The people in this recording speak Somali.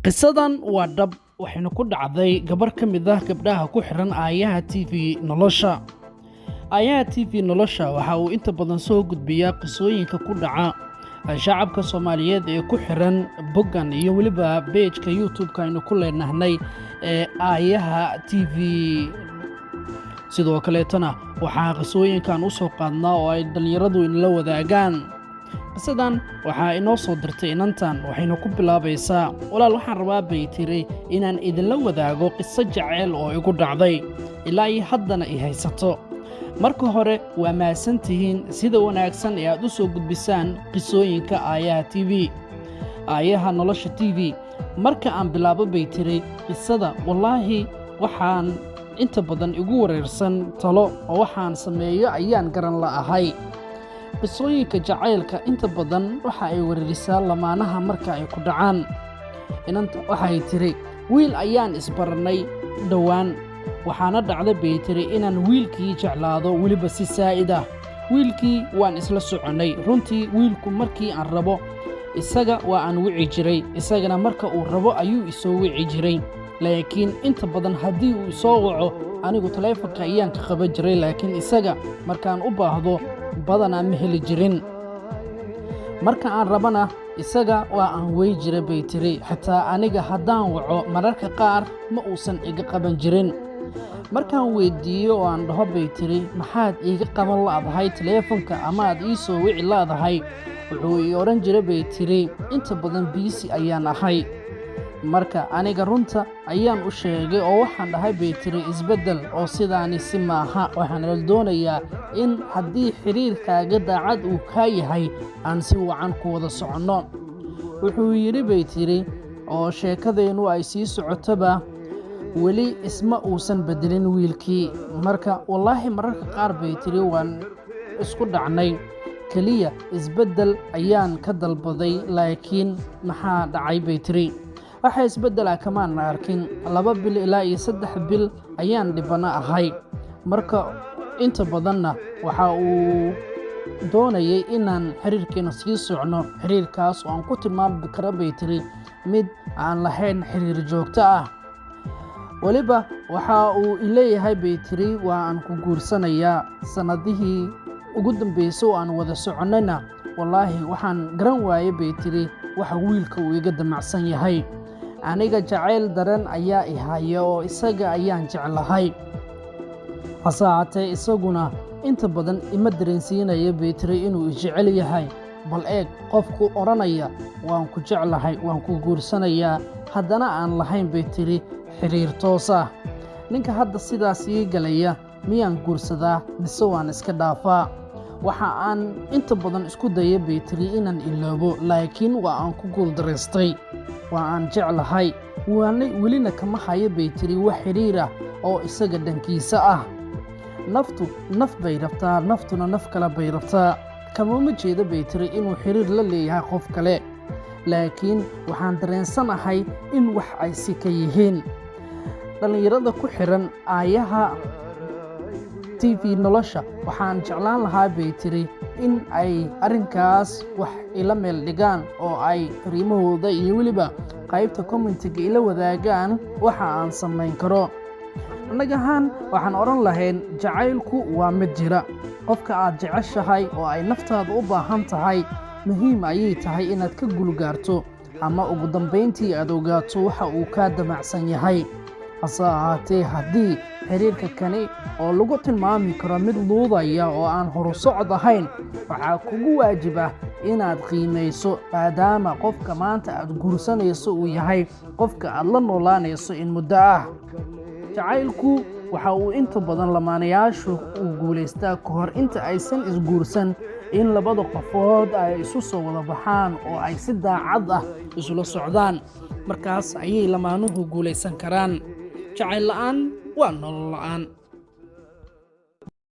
Qisadan waa dhab, waxayna ku dhacday gabar ka mid ah gabdhaha ku xiran Aayaha TV Nolosha. Aayaha TV Nolosha waxa uu inta badan soo gudbiyaa qisooyinka ku dhaca shacabka Soomaaliyeed ee ku xiran boggan iyo weliba page-ka YouTube-ka aynu ku leenahnay ee Aayaha TV. Sidoo kaleetana waxaa qisooyinkan u soo qaadnaa oo ay dhallinyaradu inala wadaagaan. Qisadan waxaa inoo soo dirtay inantan, waxayna ku bilaabaysaa: "Walaal, waxaan rabaa," bay tiri, "inaan idinla wadaago qiso jaceyl oo igu dhacday, ilaa iyo haddana i haysato. Marka hore waa mahadsan tihiin sida wanaagsan ee aad u soo gudbisaan qisooyinka Aayaha TV, Aayaha Nolosha TV. Marka aan bilaabo," bay tiri, "qisada, wallaahi waxaan inta badan igu wareersan talo oo waxaan sameeyo ayaan garan la'ahay. Qisooyinka jacaylka inta badan waxa ay weerarisaa lamaanaha marka ay ku dhacaan." Inanta waxay tiri, "Wiil ayaan isbarannay dhowaan. Waxaana dhacda," bay tiri, "inaan wiilkii jeclaado, weliba si saa'id ah. Wiilkii waan isla soconnay. Runtii wiilku markii aan rabo isaga waa aan wici jiray, isagana marka uu rabo ayuu isoo wici jiray. Laakiin inta badan haddii uu isoo waco, anigu taleefonka ayaan ka qaban jiray, laakiin isaga markaan u baahdo badanaa ma heli jirin. Marka aan rabana isaga waa aan wey jiray," bay tiri. "Xitaa aniga haddaan waco mararka qaar ma uusan iga qaban jirin. Markaan weyddiiyo oo aan dhaho," bay tiri, "maxaad iiga qaban la'dahay taleefonka ama aad ii soo wici la'dahay, wuxuu ii odhan jiray," bay tiri, "inta badan busy ayaan ahay. Marka aniga runta ayaan u sheegay oo waxaan dhahay," bay tiri, "isbeddel oo sidaani si maaha. Waxaana la doonayaa in haddii xiriirkaaga daacad uu kaa yahay aan si wacan ku wada soconno. Wuxuu yidhi," bay tiri, "oo sheekadeennu ay sii socotoba, weli isma uusan beddelin wiilkii. Marka wallaahi mararka qaar," bay tiri, "waan isku dhacnay. Keliya isbeddel ayaan ka dalbaday, laakiin maxaa dhacay?" bay tiri. "Waxa isbeddela kamaana arkin. 2 bil ilaa iyo 3 bil ayaan dhibano ahay. Marka inta badanna waxa uu doonayay inaan xiriirkeena sii socno, xiriirkaas oo aan ku tilmaami kara," bay tiri, "mid aan lahayn xiriir joogto ah. Weliba waxa uu ileeyahay," bay tiri, 'waa aan ku guursanayaa.' Sannadihii ugu dambeysay oo aan wada soconnayna, wallaahi waxaan garan waayey," bay tiri, "waxa wiilka uu iga damacsan yahay. Aniga jacayl daran ayaa i haya oo isaga ayaan jeclahay, hase ahaatee isaguna inta badan ima dareensiinaya," bay tiri, "inuu i jecel yahay. Bal eeg, qofku odhanaya waan ku jeclahay, waan ku guursanayaa, haddana aan lahayn," bay tiri, "xiriir toos ah. Ninka hadda sidaas ii galaya miyaan guursadaa mise waan iska dhaafaa? Waxa aan inta badan isku dayay," bay tiri, "inaan iloobo, laakiin waa aan ku guuldaraystay. Waa aan jeclahay, welina kama hayo," bay tiri, "wax xidhiir ah oo isaga dhankiisa ah. Naftu naf bay rabtaa, naftuna naf kale bay rabtaa. Kamama jeedo," bay tiri, "inuu xiriir la leeyahay qof kale, laakiin waxaan dareensanahay in wax ay si ka yihiin. Dhallinyarada ku xiran Aayaha TV Nolosha waxaan jeclaan lahaa," bay tiri, "in ay arrinkaas wax ila meel dhigaan oo ay fariimahooda iyo weliba qaybta comment-iga ila wadaagaan waxa aan samayn karo." Annaga ahaan waxaan odhan lahayn, jacaylku waa mid jira. Qofka aad jeceshahay oo ay naftaada u baahan tahay, muhiim ayay tahay inaad ka gulgaarto ama ugu dambayntii aad ogaato waxa uu kaa damacsan yahay. Hase ahaatee, haddii xiriirka kani oo lagu tilmaami karo mid luudaya oo aan horu socod ahayn, waxaa kugu waajib ah inaad qiimayso, maadaama qofka maanta aad guursanayso uu yahay qofka aad la noolaanayso in muddo ah. Jacaylku waxa uu inta badan lamaanayaashu uu guulaystaa ka hor inta aysan isguursan, in labada qofood ay isu soo wada baxaan oo ay si daacad ah isula socdaan. Markaas ayay lamaanuhu guulaysan karaan. Jacayl la'aan waa nolol la'aan.